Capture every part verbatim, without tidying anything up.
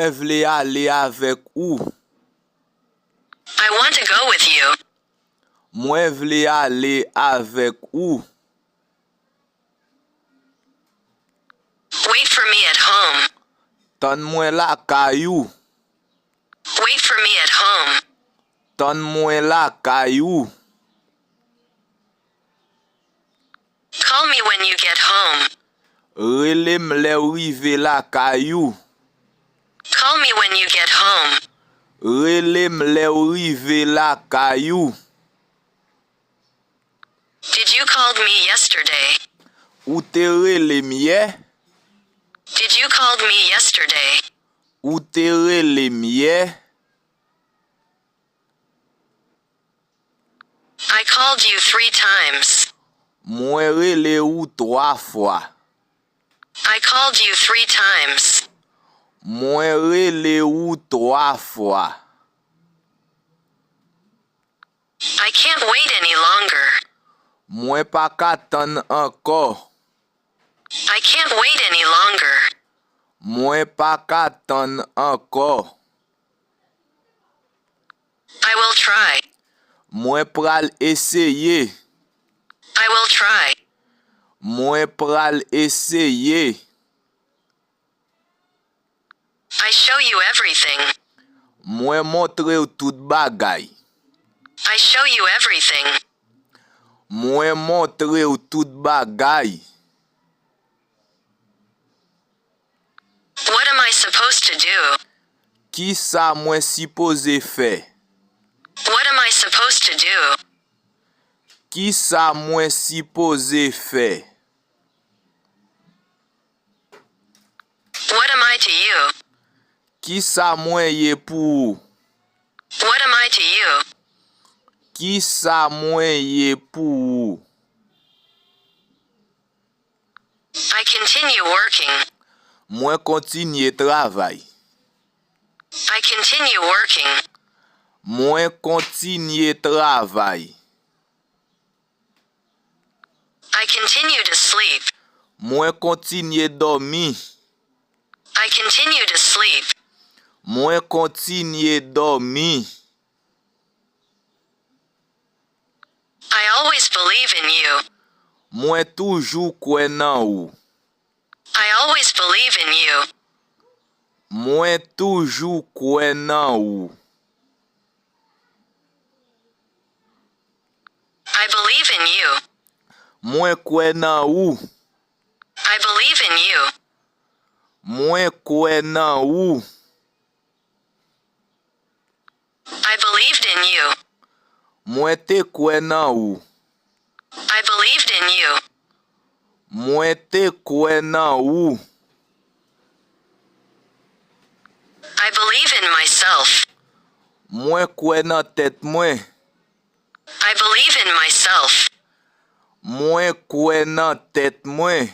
Mwen vle ale avèk ou. I want to go with you. Mwen vle ale avèk ou. Wait for me at home. Tann mwen lakay ou. Wait for me at home. Tann mwen lakay ou. Call me when you get home. Rele m lè w rive lakay ou. Call me when you get home. Rele m lè w rive lakay ou. Did you call me yesterday? Ou te rele m yè? Did you call me yesterday? Ou te rele m yè? I called you three times. Mwen rele ou twa fwa. I called you three times. Mwen rele ou twa fwa. I can't wait any longer. Mwen pa ka tann ankò. I can't wait any longer. Mwen pa ka tann ankò. I will try. Mwen pral eseye. I will try. Mwen pral eseye. I show you everything. Mwen montre w tout bagay. I show you everything. Mwen montre w tout bagay. What am I supposed to do? Kisa mwen sipoze fè? What am I supposed to do? Kisa mwen sipoze fè? What am I to you? Kisa mwen ye pou ou? What am I to you? Kisa mwen ye pou ou? I continue working. Mwen kontinye travay. I continue working. Mwen kontinye travay. I continue to sleep. Mwen kontinye dòmi. I continue to sleep. Mwen kontinye dòmi. I always believe in you. Mwen toujou kwè nan ou. I always believe in you. Mwen toujou kwè nan ou. I believe in you. Mwen kwè nan ou. I believe in you. Mwen kwè nan ou. I believed in you. Mwen te kwè nan ou. I believed in you. Mwen te kwè nan ou. I believe in myself. Mwen kwè nan tèt mwen. I believe in myself. Mwen kwè nan tèt mwen.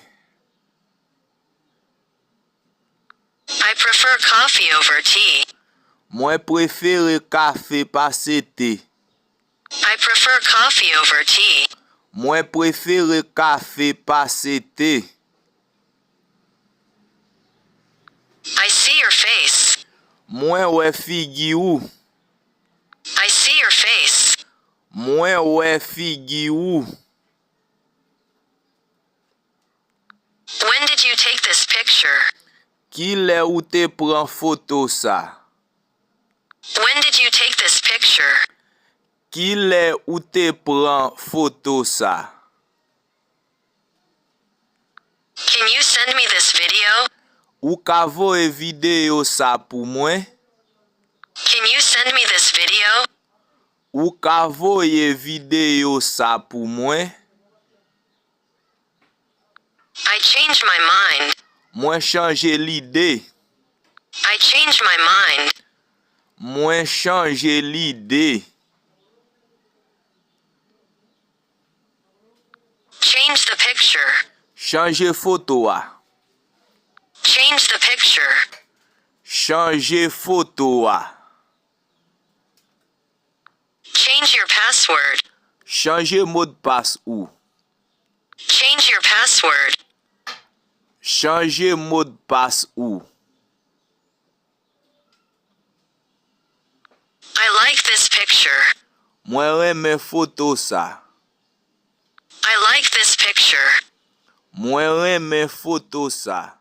I prefer coffee over tea. Mwen prefere kafe pase te. I prefer coffee over tea. Mwen prefere kafe pase te. I see your face. Mwen wè figi ou. I see your face. Mwen wè figi ou. When did you take this picture? Kilè ou te pran foto sa? When did you take this picture? Kilè ou te pran foto sa? Can you send me this video? Ou ka voye videyo sa pou mwen? Can you send me this video? Ou ka voye videyo sa pou mwen? I changed my mind. Mwen chanje lide. I changed my mind. Mwen chanje lide. Change the picture. Chanje foto a. Change the picture. Chanje foto a. Change your password. Chanje modpas ou. Change your password. Chanje modpas ou. this picture. Mwen renmen foto sa. I like this picture. Mwen renmen foto sa.